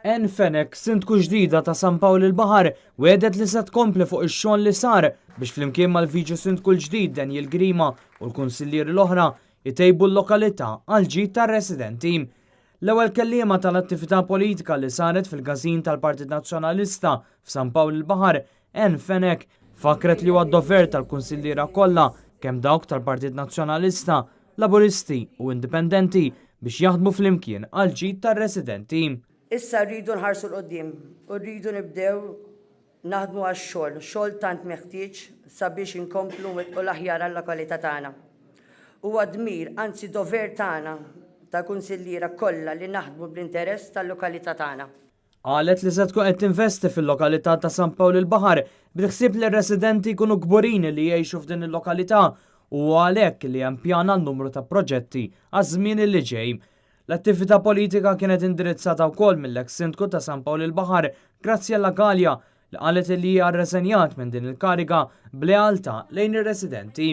Ann Fenech, Sindku ġdida ta' San Pawl il-Baħar, wegħdet li se tkompli fuq ix-xogħol li sar biex flimkien mal-Viċi Sindku l-ġdid Daniel Grima u l-kunsillieri l-oħra jtejbu l-lokalità għall-ġid tar-residenti. L-ewwel kelliema tal-attività politika li saret fil-każin tal-Partit Nazzjonalista f'San Pawl il-Baħar, Ann Fenech, fakkret li huwa d-dover tal-kunsilliera kollha, kemm dawk tal-Partit Nazzjonalista, Laburisti u Indipendenti biex jaħdmu flimkien għall-ġid tar-residenti. Issa rridu nħarsu 'l quddiem u rridu nibdew naħdmu għax-xogħol, xogħol tant meħtieġ sabiex inkomplu nwettqu l-aħjar għal-lokalità tagħna. Huwa dmir, anzi dover tagħna tal-kunsilliera kollha li naħdmu bl-interess tal-lokalità tagħna. Qalet li se tkun qed tinvesti fil-lokalità ta' San Pawl il-Baħar bil-ħsieb li r-residenti jkunu kburin li jgħixu f'din il-lokalità u huwa għalhekk li hemm pjan għal numru ta' proġetti għaż-żmien li ġej. L-attività politika kienet indirizzata wkoll mill-eks Sindku ta' San Pawl il-Baħar Graziella Galea li qalet li hija rreżenjat minn din il-kariga b'lealtà lejn ir-residenti.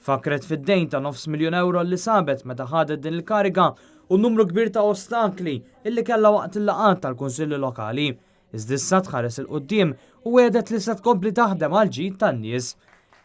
Fakkret fid-dejn ta' nofs miljun ewro li sabet meta ħadet din il-kariga u n-numru kbir ta' ostakli illi kellha waqt il-laqgħat tal-Kunsilli Lokali. Iżda issa tħares 'il quddiem u wegħdet li se tkompli taħdem għall-ġid tan-nies.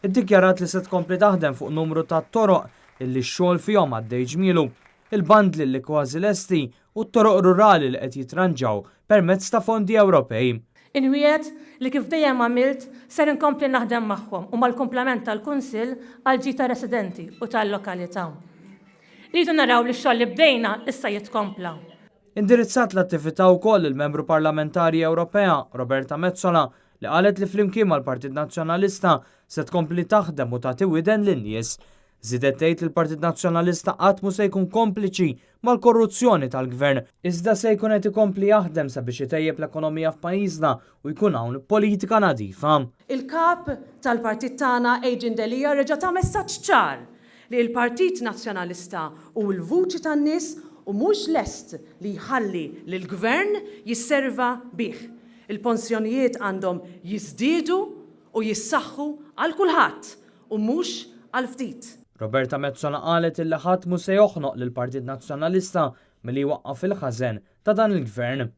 Iddikjarat li se tkompli taħdem fuq numru ta' toroq illi x-xogħol fihom għaddej ġmielu, il-bandli li kważi lesti u t-toroq rurali li qed jitranġaw permezz ta' fondi Ewropej. Inwiegħed li kif dejjem għamilt ser inkompli naħdem magħhom u mal-kumplament tal-Kunsill għall-ġid tar-residenti u tal-lokalità. Irridu naraw li x-xogħol li bdejna issa jitkompla. Indirizzat l-attività wkoll il-Membru Parlamentari Ewropea, Roberta Metsola, li qalet li flimkien mal-Partit Nazzjonalista se tkompli taħdem u tagħti widen lin-nies. Żiedet tgħid li l-Partit Nazzjonalista qatt mhu se jkun kompliċi mal-korruzzjoni tal-Gvern, iżda se jkun qed ikompli jaħdem sabiex itejjeb l-ekonomija f'pajjiżna u jkun hawn politika nadifa. Il-Kap tal-Partit tagħna Adrian Delia reġa' ta messaġġ ċar li l-Partit Nazzjonalista hu l-vuċi tan-nies u mhux lest li jħalli lill-Gvern jisserva bih. Il-ponsjonijiet għandhom jiżdiedu u jissaħħu għal kulħadd u mhux għal ftit. Roberta Metsola qalet illi ħadd mhu se joħnoq lill-Partit Nazzjonalista milli jwaqqaf il-ħażen ta' dan il-Gvern.